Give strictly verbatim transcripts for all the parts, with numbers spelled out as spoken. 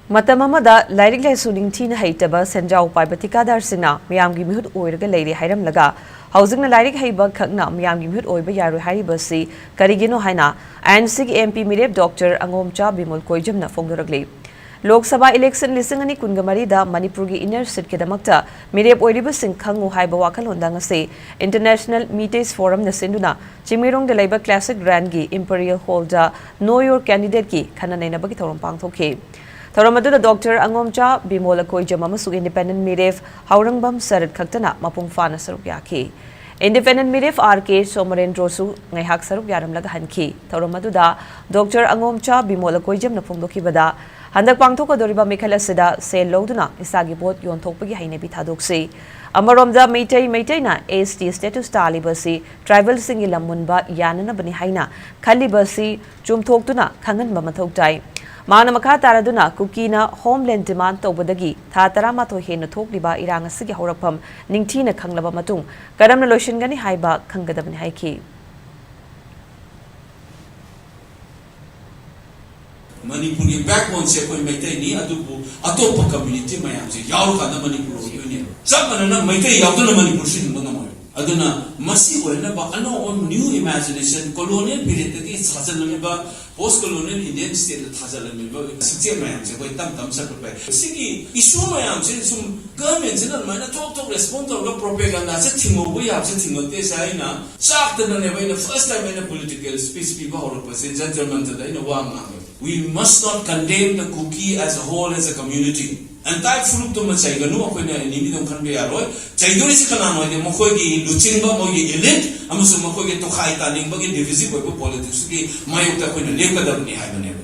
ꯃꯇꯝ ꯑꯃꯗ ꯂꯥꯏꯔꯤꯛ ꯂꯥꯏꯁꯨ ꯅꯤꯡꯊꯤꯅ ꯍꯩꯇꯕ ꯁꯦꯟꯖꯥꯎ ꯄꯥꯏꯕ ꯊꯤꯀꯥꯗꯥꯔꯁꯤꯡꯅ ꯃꯤꯌꯥꯝꯒꯤ ꯃꯤꯍꯨꯠ ꯑꯣꯏꯔꯒ ꯂꯩꯔꯦ ꯍꯥꯏꯔꯝꯂꯒ, ꯍꯧꯖꯤꯛꯅ ꯂꯥꯏꯔꯤꯛ ꯍꯩꯕ ꯈꯛꯅ ꯃꯤꯌꯥꯝꯒꯤ ꯃꯤꯍꯨꯠ ꯑꯣꯏꯕ ꯌꯥꯔꯣꯏ ꯍꯥꯏꯔꯤꯕꯁꯤ ꯀꯔꯤꯒꯤꯅꯣ ꯍꯥꯏꯅ ꯑꯥꯏ ꯑꯦꯟ ꯁꯤꯒꯤ ꯑꯦꯝ ꯄꯤ ꯃꯤꯔꯦꯞ ꯗꯣꯛꯇꯔ ꯑꯉꯣꯝꯆꯥ ꯕꯤꯃꯣꯜ ꯀꯣꯏꯖꯝꯅ ꯐꯣꯡꯗꯣꯔꯛꯂꯤ꯫ ꯂꯣꯛ ꯁꯚꯥ ꯏꯂꯦꯛꯁꯟ ꯂꯤꯁꯤꯡ ꯑꯅꯤ ꯀꯨꯟꯒ ꯃꯔꯤꯗ ꯃꯅꯤꯄꯨꯔꯒꯤ ꯏꯟꯅꯔ ꯁꯤꯠꯀꯤꯗꯃꯛꯇ ꯃꯤꯔꯦꯞ ꯑꯣꯏꯔꯤꯕꯁꯤꯡ ꯈꯪꯉꯨ ꯍꯥꯏꯕ ꯋꯥꯈꯜꯂꯣꯟꯗ ꯉꯁꯤ ꯏꯟꯇꯔꯅꯦꯁꯅꯦꯜ ꯃꯤꯇꯩꯁ ꯐꯣꯔꯝꯅ ꯁꯤꯟꯗꯨꯅ ꯆꯤꯡꯃꯩꯔꯣꯡꯗ ꯂꯩꯕ ꯀ꯭ꯂꯥꯁꯤꯛ ꯒ꯭ꯔꯥꯟꯒꯤ ꯏꯝꯄꯔꯤꯌꯦꯜ ꯍꯣꯜꯗ Know Your Candidateꯀꯤ ꯈꯟꯅ ꯅꯩꯅꯕꯒꯤ ꯊꯧꯔꯝ ꯄꯥꯡꯊꯣꯛꯈꯤ꯫ ꯊꯧꯔꯝ ꯑꯗꯨꯗ ꯗꯣꯛꯇꯔ ꯑꯉꯣꯝꯆꯥ ꯕꯤꯃꯣꯜ ꯑꯀꯣꯏꯖꯝ ꯑꯃꯁꯨꯡ ꯏꯟꯗꯤꯄꯦꯟꯗꯦꯟꯠ ꯃꯤꯔꯦꯞ ꯍꯥꯎꯔꯪꯕꯝ ꯁꯔꯠ ꯈꯛꯇꯅ ꯃꯄꯨꯡ ꯐꯥꯅ ꯁꯔꯨꯛ ꯌꯥꯈꯤ꯫ ꯏꯟꯗꯤꯄꯦꯟꯗꯦꯟꯠ ꯃꯤꯔꯦꯞ ꯑꯥꯔ ꯀꯦ ꯁꯣꯃꯔꯦꯟꯗ꯭ꯔꯣꯁꯨ ꯉꯥꯏꯍꯥꯛ ꯁꯔꯨꯛ ꯌꯥꯔꯝꯂꯒ ꯍꯟꯈꯤ꯫ ꯊꯧꯔꯝ ꯑꯗꯨꯗ ꯗꯣꯛꯇꯔ ꯑꯉꯣꯝꯆꯥ ꯕꯤꯃꯣꯜ ꯑꯀꯣꯏꯖꯝꯅ ꯐꯣꯡꯗꯣꯛꯈꯤꯕꯗ, ꯍꯟꯗꯛ ꯄꯥꯡꯊꯣꯛꯀꯗꯧꯔꯤꯕ ꯃꯤꯈꯜ ꯑꯁꯤꯗ ꯁꯦꯜ ꯂꯧꯗꯨꯅ ꯏꯁꯥꯒꯤ ꯚꯣꯠ ꯌꯣꯟꯊꯣꯛꯄꯒꯤ ꯍꯩꯅꯕꯤ ꯊꯥꯗꯣꯛꯁꯤ꯫ ꯑꯃꯔꯣꯝꯗ ꯃꯩꯇꯩ ꯃꯩꯇꯩꯅ ꯑꯦꯁ ꯇꯤ ꯁ꯭ꯇꯦꯇꯁ ꯇꯥꯜꯂꯤꯕ ꯑꯁꯤ ꯇ꯭ꯔꯥꯏꯕꯦꯜꯁꯤꯡꯒꯤ ꯂꯝ ꯃꯨꯟꯕ ꯌꯥꯅꯅꯕꯅꯤ ꯍꯥꯏꯅ ꯈꯜꯂꯤꯕ ꯑꯁꯤ ꯆꯨꯝꯊꯣꯛꯇꯨꯅ ꯈꯪꯍꯟꯕ ꯃꯊꯧ ꯇꯥꯏ꯫ ꯃꯍꯥꯛꯅ ꯃꯈꯥ ꯇꯥꯔꯗꯨꯅ ꯀꯨꯀꯤꯅ ꯍꯣꯝꯂꯦꯟꯗ ꯗꯤꯃꯥꯟꯗ ꯇꯧꯕꯗꯒꯤ ꯊꯥ ꯇꯔꯥꯃꯥꯊꯣꯏ ꯍꯦꯟꯅ ꯊꯣꯛꯂꯤꯕ ꯏꯔꯥꯡ ꯑꯁꯤꯒꯤ ꯍꯧꯔꯛꯐꯝ ꯅꯤꯡꯊꯤꯅ ꯈꯪꯂꯕ ꯃꯇꯨꯡ ꯀꯔꯝꯅ ꯂꯣꯏꯁꯤꯟꯒꯅꯤ ꯍꯥꯏꯕ ꯈꯪꯒꯗꯕꯅꯤ ꯍꯥꯏꯈꯤ꯫ ꯃꯅꯤꯄꯨꯔꯒꯤ ꯕꯦꯛꯕꯣꯟꯁꯦ ꯑꯩꯈꯣꯏ ꯃꯩꯇꯩꯅꯤ, ꯑꯗꯨꯕꯨ ꯑꯇꯣꯞꯄ ꯀꯝꯃ꯭ꯌꯨꯅꯤꯇꯤ ꯃꯌꯥꯝꯁꯦ ꯌꯥꯎꯔꯀꯥꯟꯗ ꯃꯅꯤꯄꯨꯔ ꯑꯣꯏꯗꯣꯏꯅꯦꯕ꯫ ꯆꯞ ꯃꯥꯟꯅꯅ ꯃꯩꯇꯩ ꯌꯥꯎꯗꯅ ꯃꯅꯤꯄꯨꯔꯁꯨ ꯍꯤꯡꯕ ꯉꯝꯃꯣꯏ꯫ ꯑꯗꯨꯅ ꯃꯁꯤ ꯑꯣꯏꯅꯕ ꯑꯅꯧꯕ new imagination, colonial periodꯇꯒꯤ ꯁꯥꯖꯜꯂꯝꯃꯤꯕ, post colonial Indian stateꯅ ꯊꯥꯖꯜꯂꯝꯃꯤꯕ ꯁꯤꯛꯆꯦꯠ ꯃꯌꯥꯝꯁꯦ ꯑꯩꯈꯣꯏ ꯇꯞ ꯇꯞ ꯆꯠꯄ ꯐꯩ꯫ ꯁꯤꯒꯤ issue ꯃꯌꯥꯝꯁꯦ ꯁꯨꯝ governmentꯁꯤꯅ ꯑꯗꯨꯃꯥꯏꯅ ꯊꯣꯛ ꯊꯣꯛ respond ꯇꯧꯔꯒ propaganda ꯁꯦ ꯊꯤꯡꯍꯧꯕ ꯌꯥꯕꯁꯦ ꯊꯤꯡꯉꯛꯇꯦꯁꯦ ꯑꯩꯅ ꯆꯥꯛꯇꯅꯅꯦꯕ ꯑꯩꯅ first time ꯑꯩꯅ political speech ꯄꯤꯕ ꯍꯧꯔꯛꯄꯁꯦ, ꯖꯟꯇꯔ ꯃꯟꯇꯔꯗ ꯑꯩꯅ ꯋꯥ ꯉꯥꯡꯉꯦ꯫ We must not condemn the Kuki as a whole, as a community. Entire ꯐꯨꯔꯨꯞꯇꯨꯃ ꯆꯩꯒꯅꯨ, ꯑꯩꯈꯣꯏꯅ enemy ꯑꯗꯨꯝ ꯈꯟꯕ ꯌꯥꯔꯣꯏ꯫ ꯆꯩꯗꯣꯔꯤꯁꯤ ꯀꯅꯥꯅꯣ ꯍꯥꯏꯗꯤ ꯃꯈꯣꯏꯒꯤ ꯂꯨꯆꯤꯡꯕ, ꯃꯣꯏꯒꯤ elite ꯑꯃꯁꯨꯡ ꯃꯈꯣꯏꯒꯤ ꯇꯣꯈꯥꯏ ꯇꯥꯅꯤꯡꯕꯒꯤ divisive ꯑꯣꯏꯕ politicsꯀꯤ ꯃꯥꯌꯣꯛꯇ ꯑꯩꯈꯣꯏꯅ ꯂꯦꯞꯀꯗꯕꯅꯤ ꯍꯥꯏꯕꯅꯦꯕ꯫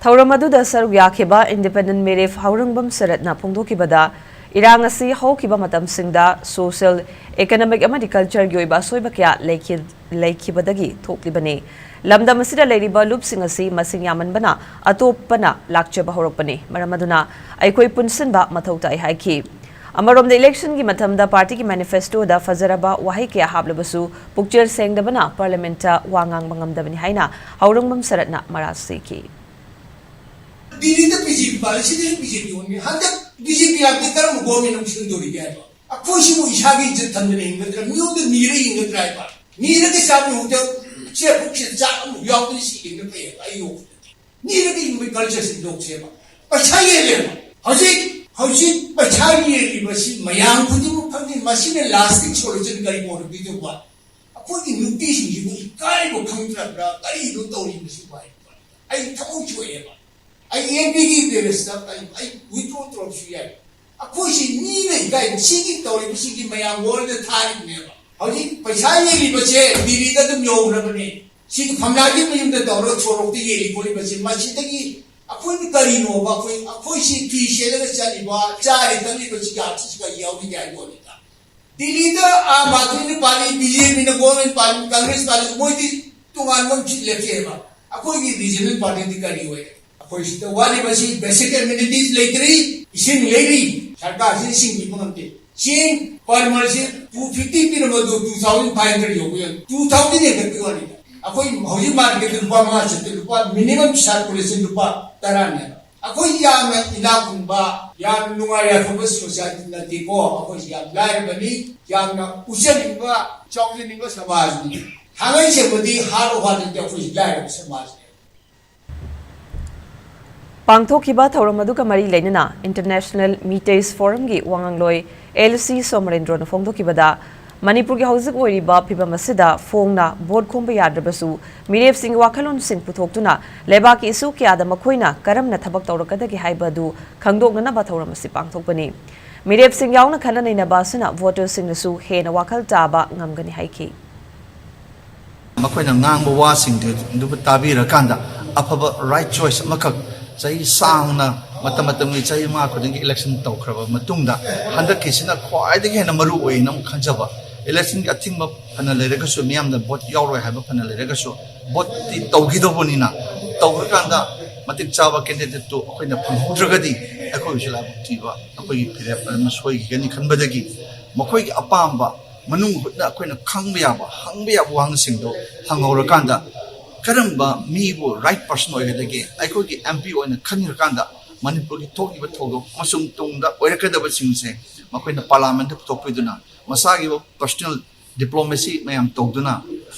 ꯊꯧꯔꯝ ꯑꯗꯨꯗ ꯁꯔꯨꯛ ꯌꯥꯈꯤꯕ ꯏꯟꯗꯤꯄꯦꯟꯗꯦꯟꯠ ꯃꯤꯔꯦꯞ ꯍꯥꯎꯔꯪꯕꯝ ꯁꯔꯠꯅ ꯐꯣꯡꯗꯣꯛꯈꯤꯕꯗ, ꯏꯔꯥꯡ ꯑꯁꯤ ꯍꯧꯈꯤꯕ ꯃꯇꯝꯁꯤꯡꯗ social, economic ꯑꯃꯗꯤ cultureꯒꯤ ꯑꯣꯏꯕ ꯑꯁꯣꯏꯕ ꯀꯌꯥ ꯂꯩꯈꯤ-, ꯂꯩꯈꯤꯕꯗꯒꯤ ꯊꯣꯛꯂꯤꯕꯅꯤ꯫ ꯂꯝꯗꯝ ꯑꯁꯤꯗ ꯂꯩꯔꯤꯕ ꯂꯨꯞꯁꯤꯡ ꯑꯁꯤ ꯃꯁꯤꯡ ꯌꯥꯝꯃꯟꯕꯅ ꯑꯇꯣꯞꯄꯅ ꯂꯥꯛꯆꯕ ꯍꯧꯔꯛꯄꯅꯤ꯫ ꯃꯔꯝ ꯑꯗꯨꯅ ꯑꯩꯈꯣꯏ ꯄꯨꯟꯁꯤꯟꯕ ꯃꯊꯧ ꯇꯥꯏ ꯍꯥꯏꯈꯤ꯫ ꯑꯃꯔꯣꯝꯗ, ꯏꯂꯦꯛꯁꯟꯒꯤ ꯃꯇꯝꯗ ꯄꯥꯔꯇꯤꯒꯤ ꯃꯦꯅꯤꯐꯦꯁꯇꯣꯗ ꯐꯖꯔꯕ ꯋꯥꯍꯩ ꯀꯌꯥ ꯍꯥꯞꯂꯕꯁꯨ, ꯄꯨꯛꯆꯦꯜ ꯁꯦꯡꯗꯕꯅ ꯄꯥꯔꯂꯤꯌꯥꯃꯦꯟꯠꯇ ꯋꯥ ꯉꯥꯡꯕ ꯉꯝꯗꯕꯅꯤ ꯍꯥꯏꯅ ꯍꯥꯎꯔꯪꯕꯝ ꯁꯔꯠꯅ ꯃꯔꯥꯜ ꯁꯤꯈꯤ꯫ ꯗꯤꯜꯂꯤꯗ ꯕꯤ ꯖꯦ ꯄꯤ ꯄꯥꯜꯂꯤ, ꯁꯤꯗꯁꯨ ꯕꯤ ꯖꯦ ꯄꯤ ꯑꯣꯟꯅꯤ꯫ ꯍꯟꯗꯛ ꯕꯤ ꯖꯦ ꯄꯤ ꯂꯥꯛꯇꯦ, ꯀꯔꯝꯕ ꯒꯣꯔꯃꯦꯟ ꯑꯃꯨꯛ ꯁꯦꯝꯗꯣꯔꯤꯒꯦ ꯍꯥꯏꯕ? ꯑꯩꯈꯣꯏꯁꯤꯕꯨ ꯏꯁꯥꯒꯤ ꯏꯖꯠ ꯊꯝꯗꯅ ꯍꯤꯡꯒꯗ꯭ꯔꯥ? ꯃꯤꯉꯣꯟꯗ ꯅꯤꯔ ꯍꯤꯡꯒꯗ꯭ꯔꯥ ꯍꯥꯏꯕ? ꯅꯤꯔꯒ ꯆꯥꯕꯒꯤ ꯃꯍꯨꯠꯇ ꯆꯦ ꯄꯨꯛꯁꯤꯗ ꯆꯥꯛ ꯑꯃꯨꯛ ꯌꯥꯎꯗꯅ ꯁꯤ ꯍꯦꯟꯅ ꯐꯩꯌꯦꯕ ꯑꯩ ꯋꯥꯈꯜꯗꯗꯤ꯫ ꯅꯤꯔꯒ ꯍꯤꯡꯕꯒꯤ ꯀꯜꯆꯔꯁꯤ ꯂꯣꯛꯁꯦꯕ꯫ ꯄꯩꯁꯥ ꯌꯦꯜꯂꯦꯕ꯫ ꯍꯧꯖꯤꯛ, ꯍꯧꯖꯤꯛ ꯄꯩꯁꯥ ꯌꯦꯜꯂꯤꯕꯁꯤ ꯃꯌꯥꯝ ꯈꯨꯗꯤꯡꯃꯛ ꯈꯪꯉꯤ꯫ ꯃꯁꯤꯅ lasting solution ꯀꯔꯤ ꯑꯣꯏꯔꯛꯀꯗꯧꯕ? ꯑꯩꯈꯣꯏꯒꯤ ꯅꯨꯄꯤꯁꯤꯡꯁꯤꯕꯨ ꯏꯀꯥꯏꯕ ꯈꯪꯗ꯭ꯔꯕ꯭ꯔꯥ? ꯀꯔꯤꯅꯣ ꯇꯧꯔꯤꯕꯁꯤꯕꯨ ꯍꯥꯏꯕ? ꯑꯩ ꯊꯃꯣꯏ ꯁꯣꯛꯑꯦꯕ꯫ ꯑꯩ ꯑꯦꯝ ꯄꯤꯒꯤ ꯕꯦꯂꯦꯟꯁꯇ ꯑꯩ, ꯑꯩ ꯋꯤꯗ꯭ꯔꯣ ꯇꯧꯔꯁꯨ ꯌꯥꯏ꯫ ꯑꯩꯈꯣꯏꯁꯤ ꯃꯤꯅ ꯏꯀꯥꯏ, ꯁꯤꯒꯤ ꯇꯧꯔꯤꯕꯁꯤꯒꯤ ꯃꯌꯥꯝ ꯋꯥꯔꯜꯗ ꯊꯥꯔꯤꯕꯅꯦꯕ꯫ ꯍꯧꯖꯤꯛ ꯄꯩꯁꯥ ꯌꯦꯜꯂꯤꯕꯁꯦ ꯗꯤꯜꯂꯤꯗ ꯑꯗꯨꯝ ꯌꯧꯈ꯭ꯔꯕꯅꯦ꯫ ꯁꯤꯒꯤ ꯐꯝꯂꯥꯒꯤ ꯃꯌꯨꯝꯗ ꯇꯧꯔꯒ ꯁꯣꯔꯣꯛꯇ ꯌꯦꯜꯂꯤ ꯈꯣꯠꯂꯤꯕꯁꯦ, ꯃꯁꯤꯗꯒꯤ ꯑꯩꯈꯣꯏꯅ ꯀꯔꯤꯅꯣꯕ? ꯑꯩꯈꯣꯏ, ꯑꯩꯈꯣꯏꯁꯤ ꯐꯤ ꯁꯦꯠꯂꯒ ꯆꯠꯂꯤꯕ, ꯆꯥꯔꯤ ꯊꯛꯂꯤꯕꯁꯤꯒꯤ ꯑꯥꯔꯊꯁꯤ ꯀꯔꯤ ꯌꯥꯎꯔꯤꯒꯦ ꯍꯥꯏꯕ ꯋꯥꯅꯤꯗ꯫ ꯗꯤꯜꯂꯤꯗ ꯑꯥꯝ ꯑꯥꯗꯃꯤꯅ ꯄꯥꯜꯂꯤ, ꯕꯤ ꯖꯦ ꯄꯤꯅ ꯒꯣꯔꯃꯦꯟ ꯄꯥꯜꯂꯤ, ꯀꯪꯒ꯭ꯔꯦꯁ ꯄꯥꯜꯂꯤ, ꯃꯣꯏꯗꯤ ꯇꯣꯉꯥꯟꯕ ꯑꯃ ꯂꯦꯞꯆꯩꯑꯕ꯫ ꯑꯩꯈꯣꯏꯒꯤ ꯔꯤꯖꯅꯦꯜ ꯄꯥꯔꯇꯤꯗꯤ ꯀꯔꯤ ꯑꯣꯏꯔꯦ? ꯑꯩꯈꯣꯏ ꯁꯤꯗ ꯋꯥꯠꯂꯤꯕꯁꯤ ꯕꯦꯁꯤꯛ ꯑꯦꯃꯤꯅꯤꯇꯤꯁ ꯂꯩꯇ꯭ꯔꯤ, ꯏꯁꯤꯡ ꯂꯩꯔꯤ, ꯁꯔꯀꯥꯔꯁꯤ ꯏꯁꯤꯡ ꯄꯤꯕ ꯉꯝꯗꯦ꯫ ꯆꯦꯡ per month ꯁꯤ two fifty ꯄꯤꯔꯝꯕꯗꯨ two thousand five hundred ꯌꯧꯕ ꯌꯥꯏ, two thousand ꯍꯦꯟꯒꯠꯄꯒꯤ ꯋꯥꯅꯤꯗ꯫ ꯑꯩꯈꯣꯏ ꯍꯧꯖꯤꯛ ꯃꯥꯔꯀꯦꯠꯇ ꯂꯨꯄꯥ ꯃꯉꯥ ꯆꯠꯇꯦ, ꯂꯨꯄꯥ minimum circulation ꯂꯨꯄꯥ ꯇꯔꯥꯅꯦ꯫ ꯑꯩꯈꯣꯏ ꯌꯥꯝꯅ ꯏꯅꯥꯛ ꯈꯨꯟꯕ, ꯌꯥꯝꯅ ꯅꯨꯡꯉꯥꯏ ꯌꯥꯏꯐꯕ ꯁꯣꯁꯥꯏꯇꯤ ꯅꯠꯇꯦꯀꯣ꯫ ꯑꯩꯈꯣꯏꯁꯤ ꯌꯥꯝ ꯂꯥꯏꯔꯕꯅꯤ, ꯌꯥꯝꯅ ꯎꯠꯆꯅꯤꯡꯕ, ꯆꯥꯎꯖꯅꯤꯡꯕ ꯁꯃꯥꯖꯅꯤ꯫ ꯊꯥꯡꯒꯩ ꯁꯦꯡꯕꯗꯤ heart of heart ꯇꯗꯤ ꯑꯩꯈꯣꯏꯁꯤ ꯂꯥꯏꯔꯕ ꯁꯃꯥꯖꯅꯤ꯫ ꯄꯥꯡꯊꯣꯛꯈꯤꯕ ꯊꯧꯔꯝ ꯑꯗꯨꯒ ꯃꯔꯤ ꯂꯩꯅꯅ International Meitei Forumꯒꯤ ꯋꯥꯉꯥꯡꯂꯣꯏ ꯑꯦꯜ ꯁꯤ ꯁꯣꯃꯔꯦꯟꯗ꯭ꯔꯣꯅ ꯐꯣꯡꯗꯣꯛꯈꯤꯕꯗ, ꯃꯅꯤꯄꯨꯔꯒꯤ ꯍꯧꯖꯤꯛ ꯑꯣꯏꯔꯤꯕ ꯐꯤꯕꯝ ꯑꯁꯤꯗ ꯐꯣꯡꯅ ꯚꯣꯠ ꯈꯣꯝꯕ ꯌꯥꯗ꯭ꯔꯕꯁꯨ, ꯃꯤꯔꯦꯞꯁꯤꯡꯒꯤ ꯋꯥꯈꯜꯂꯣꯟꯁꯤꯡ ꯄꯨꯊꯣꯛꯇꯨꯅ ꯂꯩꯕꯥꯛꯀꯤ ꯏꯁꯨ ꯀꯌꯥꯗ ꯃꯈꯣꯏꯅ ꯀꯔꯝꯅ ꯊꯕꯛ ꯇꯧꯔꯛꯀꯗꯒꯦ ꯍꯥꯏꯕ ꯑꯗꯨ ꯈꯪꯗꯣꯛꯅꯅꯕ ꯊꯧꯔꯝ ꯑꯁꯤ ꯄꯥꯡꯊꯣꯛꯄꯅꯤ꯫ ꯃꯤꯔꯦꯞꯁꯤꯡ ꯌꯥꯎꯅ ꯈꯟꯅ ꯅꯩꯅꯕ ꯑꯁꯤꯅ ꯚꯣꯇꯔꯁꯤꯡꯅꯁꯨ ꯍꯦꯟꯅ ꯋꯥꯈꯜ ꯇꯥꯕ ꯉꯝꯒꯅꯤ ꯍꯥꯏꯈꯤ꯫ ꯃꯈꯣꯏꯅ ꯉꯥꯡꯕ ꯋꯥꯁꯤꯡꯗꯨ ꯇꯥꯕꯤꯔꯀꯥꯟꯗ ꯑꯐꯕ right choice ꯑꯃꯈꯛ ꯆꯍꯤ ꯁꯥꯡꯅ ꯃꯇꯝ ꯃꯇꯝꯒꯤ ꯆꯍꯤ ꯃꯉꯥ ꯈꯨꯗꯤꯡꯒꯤ election ꯇꯧꯈ꯭ꯔꯕ ꯃꯇꯨꯡꯗ ꯍꯟꯗꯛꯀꯤꯁꯤꯅ ꯈ꯭ꯋꯥꯏꯗꯒꯤ ꯍꯦꯟꯅ ꯃꯔꯨ ꯑꯣꯏꯅ ꯑꯃꯨꯛ ꯈꯟꯖꯕ꯫ Election ꯒꯤ ꯑꯊꯤꯡꯕ ꯐꯅ ꯂꯩꯔꯒꯁꯨ, ꯃꯤꯌꯥꯝꯅ vote ꯌꯥꯎꯔꯣꯏ ꯍꯥꯏꯕ ꯐꯅ ꯂꯩꯔꯒꯁꯨ, vote ꯇꯤ ꯇꯧꯈꯤꯗꯧꯕꯅꯤꯅ, ꯇꯧꯈ꯭ꯔꯀꯥꯟꯗ ꯃꯇꯤꯛ ꯆꯥꯕ candidate ꯇꯨ ꯑꯩꯈꯣꯏꯅ ꯐꯪꯍꯧꯗ꯭ꯔꯒꯗꯤ ꯑꯩꯈꯣꯏꯒꯤꯁꯨ ꯂꯥꯏꯕꯛ ꯊꯤꯕ, ꯑꯩꯈꯣꯏꯒꯤ ꯐꯤꯔꯦꯞ ꯑꯃ ꯁꯣꯏꯈꯤꯒꯅꯤ ꯈꯟꯕꯗꯒꯤ ꯃꯈꯣꯏꯒꯤ ꯑꯄꯥꯝꯕ ꯃꯅꯨꯡ ꯍꯨꯠꯅ ꯑꯩꯈꯣꯏꯅ ꯈꯪꯕ ꯌꯥꯕ, ꯍꯪꯕ ꯌꯥꯕ ꯋꯥꯍꯪꯁꯤꯡꯗꯣ ꯍꯪꯍꯧꯔꯀꯥꯟꯗ ꯀꯔꯝꯕ ꯃꯤꯕꯨ ꯔꯥꯏꯠ ꯄꯔꯁꯟ ꯑꯣꯏꯒꯗꯒꯦ? ꯑꯩꯈꯣꯏꯒꯤ ꯑꯦꯝ ꯄꯤ ꯑꯣꯏꯅ ꯈꯟꯈ꯭ꯔꯀꯥꯟꯗ ꯃꯅꯤꯄꯨꯔꯒꯤ ꯊꯣꯛꯂꯤꯕ ꯊꯧꯗꯣꯛ ꯑꯃꯁꯨꯡ ꯇꯨꯡꯗ ꯑꯣꯏꯔꯛꯀꯗꯕꯁꯤꯡꯁꯦ ꯃꯈꯣꯏꯅ ꯄꯥꯔꯂꯥꯃꯦꯟꯗ ꯄꯨꯊꯣꯛꯄꯤꯗꯨꯅ ꯃꯁꯥꯒꯤ ꯄꯔꯁꯅꯦꯜ ꯗꯤꯄ꯭ꯂꯣꯃꯦꯁꯤ ꯃꯌꯥꯝ ꯇꯧꯗꯨꯅ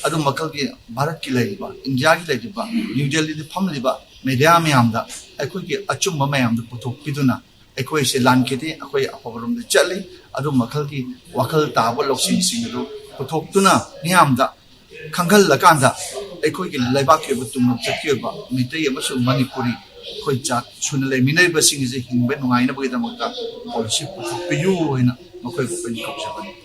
ꯑꯗꯨꯝ ꯃꯈꯜꯒꯤ ꯚꯥꯔꯠꯀꯤ ꯂꯩꯔꯤꯕ, ꯏꯟꯗꯤꯌꯥꯒꯤ ꯂꯩꯔꯤꯕ, ꯅ꯭ꯌꯨ ꯗꯦꯜꯂꯤꯗ ꯐꯝꯂꯤꯕ ꯃꯦꯗꯤꯌꯥ ꯃꯌꯥꯝꯗ ꯑꯩꯈꯣꯏꯒꯤ ꯑꯆꯨꯝꯕ ꯃꯌꯥꯝꯗꯨ ꯄꯨꯊꯣꯛꯄꯤꯗꯨꯅ ꯑꯩꯈꯣꯏꯁꯦ ꯂꯥꯟꯈꯤꯗꯦ, ꯑꯩꯈꯣꯏ ꯑꯐꯕꯔꯣꯝꯗ ꯆꯠꯂꯤ, ꯑꯗꯨꯝ ꯃꯈꯜꯒꯤ ꯋꯥꯈꯜ ꯇꯥꯕ ꯂꯧꯁꯤꯡꯁꯤꯡ ꯑꯗꯨ ꯄꯨꯊꯣꯛꯇꯨꯅ ꯃꯤꯌꯥꯝꯗ ꯈꯪꯍꯜꯂꯀꯥꯟꯗ ꯑꯩꯈꯣꯏꯒꯤ ꯂꯩꯕꯥꯛꯀꯤ ꯑꯣꯏꯕ ꯇꯨꯡꯂꯝꯆꯠꯀꯤ ꯑꯣꯏꯕ ꯃꯤꯇꯩ ꯑꯃꯁꯨꯡ ꯃꯅꯤꯄꯨꯔꯤ ꯑꯩꯈꯣꯏ ꯖꯥꯠ ꯁꯨꯅ ꯂꯩꯃꯤꯟꯅꯔꯤꯕꯁꯤꯡ ꯑꯁꯤ ꯍꯤꯡꯕ ꯅꯨꯡꯉꯥꯏꯅꯕꯒꯤꯗꯃꯛꯇ ꯄꯣꯂꯤꯁꯤ ꯄꯨꯊꯣꯛꯄꯤꯌꯨ ꯍꯥꯏꯅ ꯃꯈꯣꯏꯕꯨ ꯑꯩꯈꯣꯏꯅ ꯀꯧꯖꯕꯅꯤ꯫